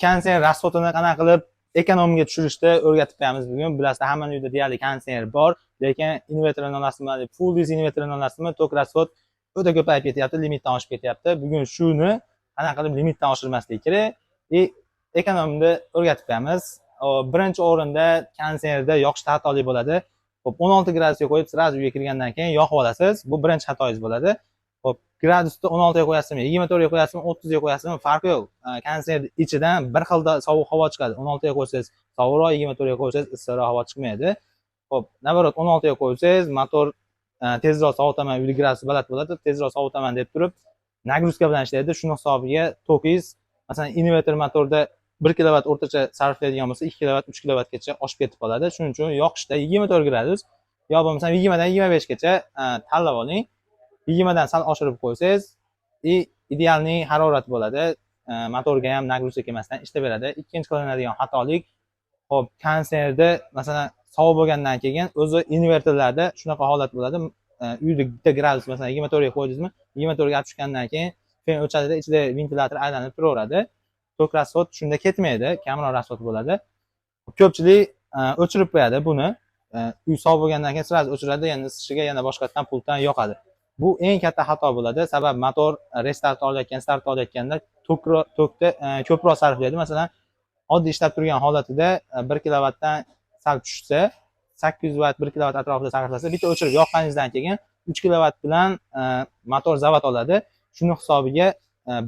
Konditsioner расход ini qanaqa qilib эконом ga tushirishni o'rgatib qo'yamiz bugun. Bilasizlar, hammani uyida deyarli konditsioner bor, lekin invertorini olasizmi, full DC invertorini olasizmi, tok расход o'ta ko'payib ketyapti, limitdan oshib ketyapti. Bugun shuni qanaqa qilib limitdan oshirmaslik kerak и эконом ni o'rgatib qo'yamiz. Birinchi o'rinda konditsionerda yoqishda xatolik bo'ladi. Xo'p, 16 gradusga qo'yib, сразу uyga kirgandan keyin yoqib olasiz. Bu birinchi xatoyingiz bo'ladi. Xo'p, gradusni 16 ga qo'yasizmi, 24 ga qo'yasizmi, 30 ga qo'yasizmi, farqi yo'q. Konditsioner ichidan bir xilda sovuq havo chiqadi. 16 ga qo'ysangiz sovuqroq, 24 ga qo'ysangiz issiqroq havo chiqmaydi. Xo'p, наоборот, 16 ga qo'ysangiz, motor tezroq sovutaman, uyda gradus baland bo'ladi, tezroq sovutaman deb turib, нагрузка bilan ishlaydi. Shuni hisobiga tokingiz, masalan, invertor motorda 1 kilovat o'rtacha sarflaydigan bo'lsa, 2 kilovat, 3 kilovatgacha oshib ketib qoladi. Shuning uchun yoqishda 24 gradus yo bo'lmasam 20 dan 25 gacha tanlab oling. 20 dan sal oshirib qo'ysangiz и идеальный harorat bo'ladi. Motorga ham нагрузка kelmasdan ishlab beradi. Ikkinchi qilinadigan xatolik, xo'p, konditsionerda, masalan, sovuq bo'lgandan keyin o'zi invertorlarda shunaqa holat bo'ladi. Uyda bitta gradus, masalan, 24 ga qo'ydingizmi, 24 ga olib tushgandan keyin fen o'chadida, ichida ventilyator aylanib turaveradi. Tok расход shunda ketmaydi, kamroq расход bo'ladi. Ko'pchilik o'chirib qo'yadi buni. Uy sovuq bo'lgandan keyin сразу o'chiradi, yana isishiga yana boshqatdan pultdan yoqadi. Bu eng katta xato bo'ladi. Sabab motor restart olayotgan, start olayotganda tokni ko'proq sarflaydi. Masalan, oddiy ishlab turgan holatida 1 kilovatdan sal tushsa, 800 vatt, 1 kilovat atrofida sarflasa, bitta o'chirib yoqqaningizdan keyin 3 kilovat bilan motor zavod oladi. Shuni hisobiga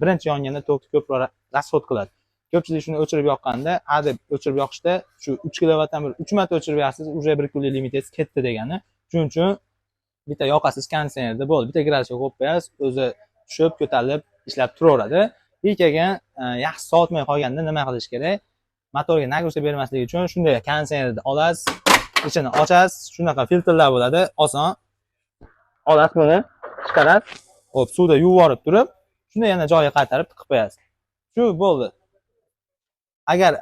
birinchi yonganda tokni ko'proq расход qiladi. Ko'pchilik shuni o'chirib yoqqanda, a deb o'chirib yoqishda shu 3 kilovatdan bir 3 marta o'chirib yoqsangiz, уже bir kunlik limitingiz ketdi degani. Shuning uchun bitta yoqasiz konditsionerda, bo'ldi, bitta gradusga qo'yib qo'yasiz, o'zi tushib, ko'tarilib ishlab turaveradi. И keyin yaxshi sovutmay qolganda nima qilish kerak? Motorga нагрузка bermasligi uchun shunday konditsionerni olasiz, ichini ochasiz, shunaqa filtrlar bo'ladi, oson. Olasiz buni, chiqarasiz. Xo'p, suvda yuvib yuborib turib, shuni yana joyiga qaytarib tiqib qo'yasiz. Shu bo'ldi. Agar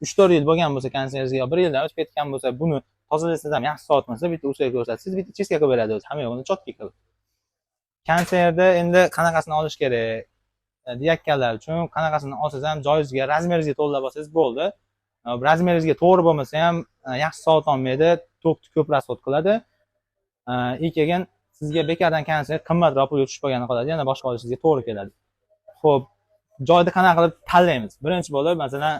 3-4 yil bo'lgan bo'lsa konditsioneringizga yo 1 yildan o'tib ketgan bo'lsa, buni tozalasangiz ham yaxshi sovutmasa, bitta ustaga ko'rsatsangiz, bitta чистка qilib beradi o'zi, hamma yo'g'ini чётко qilib. Konditsionerda endi qanaqasini olish kerak deyayotganlar uchun, qanaqasini olsangiz ham joyingizga, размер ingizga to'g'rilab olsangiz bo'ldi. Размер ingizga to'g'ri bo'lmasa ham yaxshi sovutolmaydi, tokni ko'p расход qiladi. И keyin sizga bekardan konditsioner qimmatroq pulga tushib qolgani qoladi, yana boshqa olishingizga to'g'ri keladi. Xo'p, joyni qanaqa qilib tanlaymiz? Birinchi bo'lib, masalan,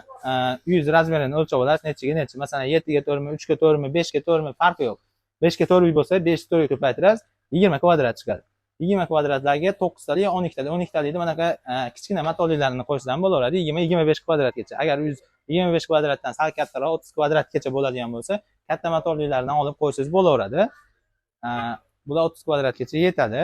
uyingiz размер ini o'lchab olasiz, nechiga nechi, masalan, 7 ga 4 mi, 3 ga 4 mi, 5 ga 4 mi, farqi yo'q. 5 ga 4 uy bo'lsa, 5 4 ga ko'paytirasiz, 20 kvadrat chiqadi. 20 kvadratlarga 9 tali yo 12 tali, 12 talikni bunaqa kichkina motorlilarini qo'ysangiz ham bo'laveradi, 20-25 kvadratgacha. Agar uyingiz 25 kvadratdan sal kattaroq, 30 kvadratgacha bo'ladigan bo'lsa, katta motorlilardan olib qo'ysangiz bo'laveradi. Bular 30 kvadratgacha yetadi.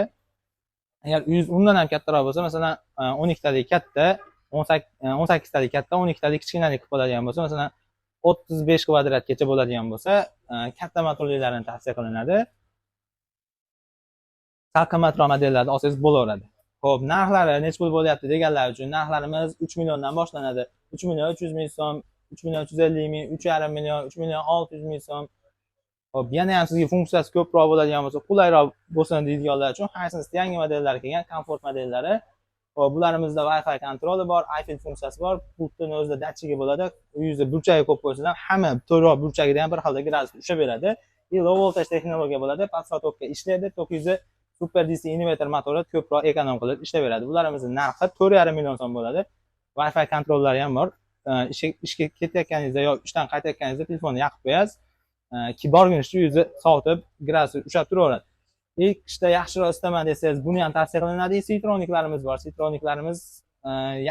Agar uyingiz undan ham kattaroq bo'lsa, masalan, 12 talik katta, 18 talik katta, 12 talik kichkinalik qilib qoladigan bo'lsa, masalan, 35 kvadratgacha bo'ladigan bo'lsa, katta motorlilarni tavsiya qilinadi. Sal qimmatroq modellarni olsangiz bo'laveradi. Xo'p, narxlari necha pul bo'lyapti deganlar uchun narxlarimiz 3 milliondan boshlanadi. 3 million 300 ming so'm, 3 million 350 ming, 3,5 million, 3 million 600 ming so'm. Xo'p, yana ham sizga funksiyasi ko'proq bo'ladigan bo'lsa, qulayroq bo'lsin deydiganlar uchun Hisense yangi modellari kelgan, komfort modellari. Xo'p, bularimizda Wi-Fi контроль i bor, iFil funksiyasi bor, pultini o'zida datchigi bo'ladi. Uyingizda burchagi qo'yib qo'ysangiz ham hamma to'rt burchagida ham bir xilda gradus ushlab beradi. И low voltage texnologiya bo'ladi, pastki tokka ishlaydi, tokingizni Super DC invertor motori ko'proq эконом qilib ishlayveradi. Bularimizni narxi 4,5 million so'm bo'ladi. Wi-Fi контроль lari ham bor. Ishga ketayotganingizda yo ishdan qaytayotganingizda telefonni yoqib qo'yasiz. Ki borgunizcha uyingizni sovutib, gradusi ushlab turaveradi. И qishda yaxshiroq isitaman desangiz, buni ham tavsiya qilinadi. Sitroniklarimiz bor. Sitroniklarimiz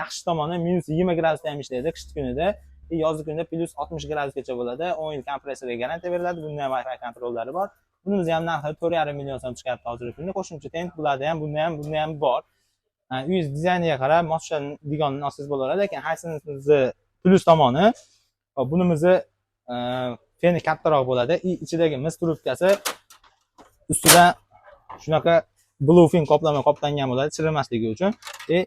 yaxshi tomoni -20 gradusda ham ishlaydi qish kunida. И yozgi kunda +60 gradusgacha bo'ladi. 10 yil kompressorga garantiya beriladi. Bunda ham Wi-Fi контроль lari bor. Bunimizni ham narxi 4,5 million so'm chiqyapti hozirgi kunda. Qo'shimcha tent bularda ham, bunda ham, bunda ham bor. Uyingiz dizayniga qarab mos tushadiganini olsangiz bo'laveradi, lekin Hisense'ni plyus tomoni, hop, bunimizni feni kattaroq bo'ladi. И ichidagi mis trubkasi ustidan shunaqa blue film qoplama qoplangan bo'ladi, chirimasligi uchun. И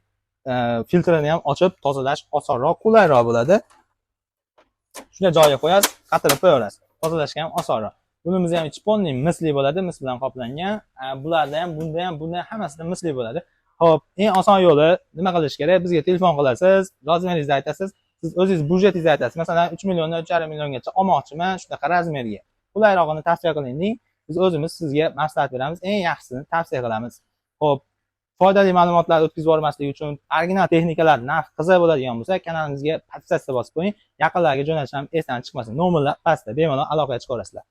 filtrini ham ochib tozalash osonroq, qulayroq bo'ladi. Shunday joyiga qo'yasiz, qatirib qo'yaverasiz. Tozalashga ham osonroq. Bunimiz ham ichi полный misli bo'ladi, mis bilan qoplangan. Bularda ham, bunda ham, bunda ham hammasida misli bo'ladi. Xo'p, eng oson yo'li nima qilish kerak? Bizga telefon qilasiz, размер ingizni aytasiz. Siz o'zingiz byudjetingizni aytasiz. Masalan, 3 milliondan 3,5 milliongacha olmoqchiman, shunaqa razmerga. Qulayrog'ini tavsiya qiling deng. Biz o'zimiz sizga maslahat beramiz, eng yaxshisini tavsiya qilamiz. Xo'p, foydali ma'lumotlar o'tkazib yubormaslik uchun, original texnikalar narx qiziq bo'ladigan bo'lsa, kanalimizga подписаться bosib qo'ying. Yaqinlarga jo'natish ham esdan chiqmasin. Nomerlar pastda, bemalol aloqaga chiqaverasizlar.